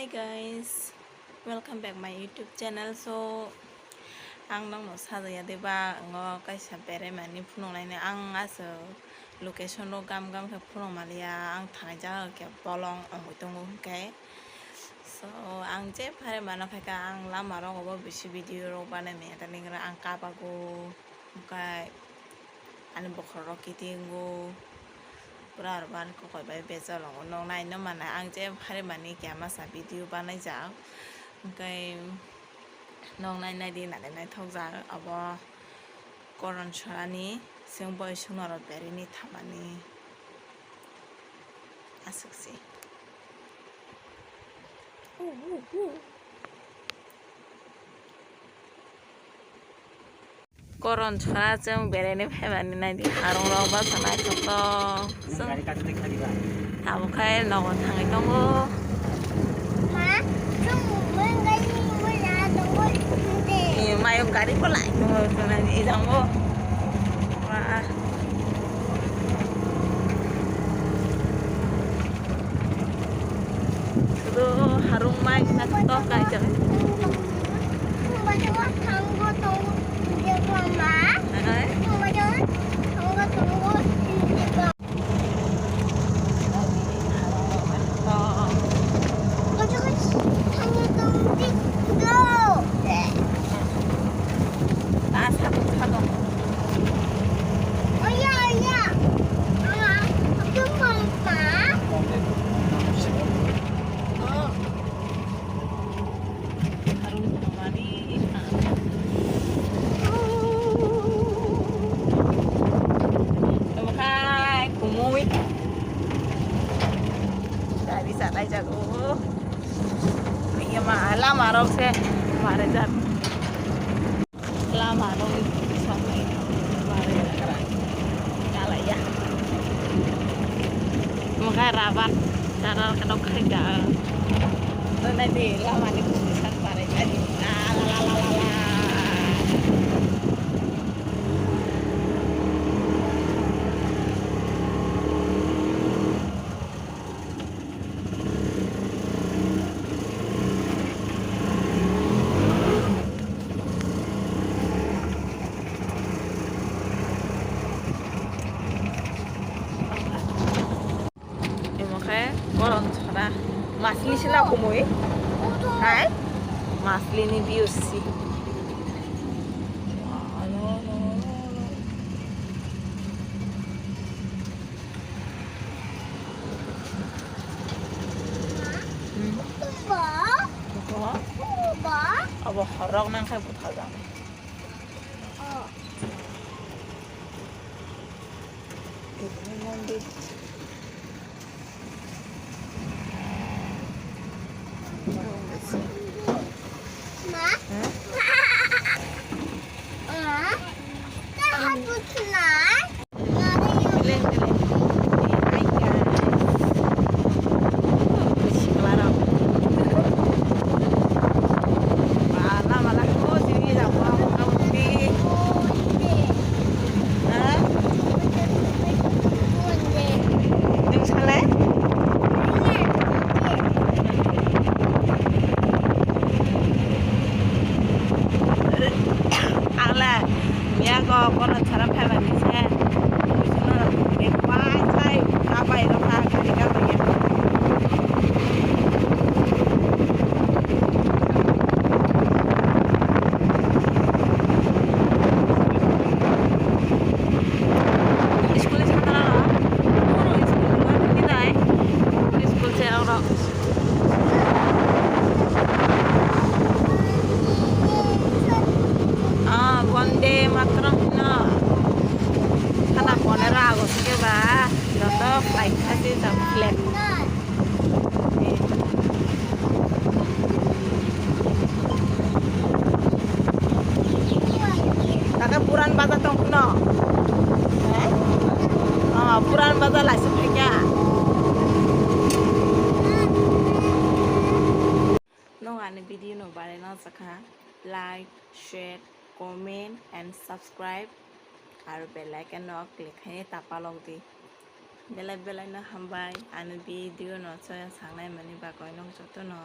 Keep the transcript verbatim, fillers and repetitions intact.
Hey guys, welcome back my YouTube channel. So, ang nokno sajaya de ba, ango kaisa berai mani phunuk nai ang aswk location ro gam gam khe phunuk maliya, ang thanai jaga khe bolong ongoi tongo hwnkhe. So, ang je phare mano phaikha, ang lama rogo bo bisi video rok banai maya, tani ang kabago. Hwnkhe ani bokhorok kitingo pura arwan kokoi bai bejal tongo. Nok nai no mannai ang je phari mani keha masa video banai jak. Hwnkhe nok nai nai di nai naithok jak abo Koron Sorani chwng boi songno rok berini thamani aswk se. Koron Sora chwng beraini phaimani naidi, harung rok bwsa naithok tok. Chwng abo khai nogo thangwi tongo. Ma, chwng mungkani mula tongo de. Ni mayung gari ko lai tongo, tongo ni jango. Wah. Sudu harung mai naithok kaijak. Hai. Omokhai kumui gari salai jago. Iya ma lama rok se mare jar. Lama rok sampai mare jar. Kalaya. Omokhai raban. Chara kadok khai da. Nai di lama ni kumisan parai tadi. La la la la la la. Emo khe koron sora masli sila kumui hai masli ni biusi. Abo horok nang khe butharjak. Ang le miya go kono chara phaiba ni se. Buisano rok ni bai sai kabai rok kha gari kabai ya. School ni sakha rok, school ni dai, school se rok. Ah, Vande Mataram hino. Khana kone rago sike ba, joto flight khasi jam flag. Tata puran baja tong kuno. Eh? Oh, puran baja laisi phaikya. Nong ani video no bare no sakha, like, share, comment and subscribe aro bell icon no click khai tapalok di. Belai belai no hambai ani video no choya sangnai mani bagwi nwng joto no.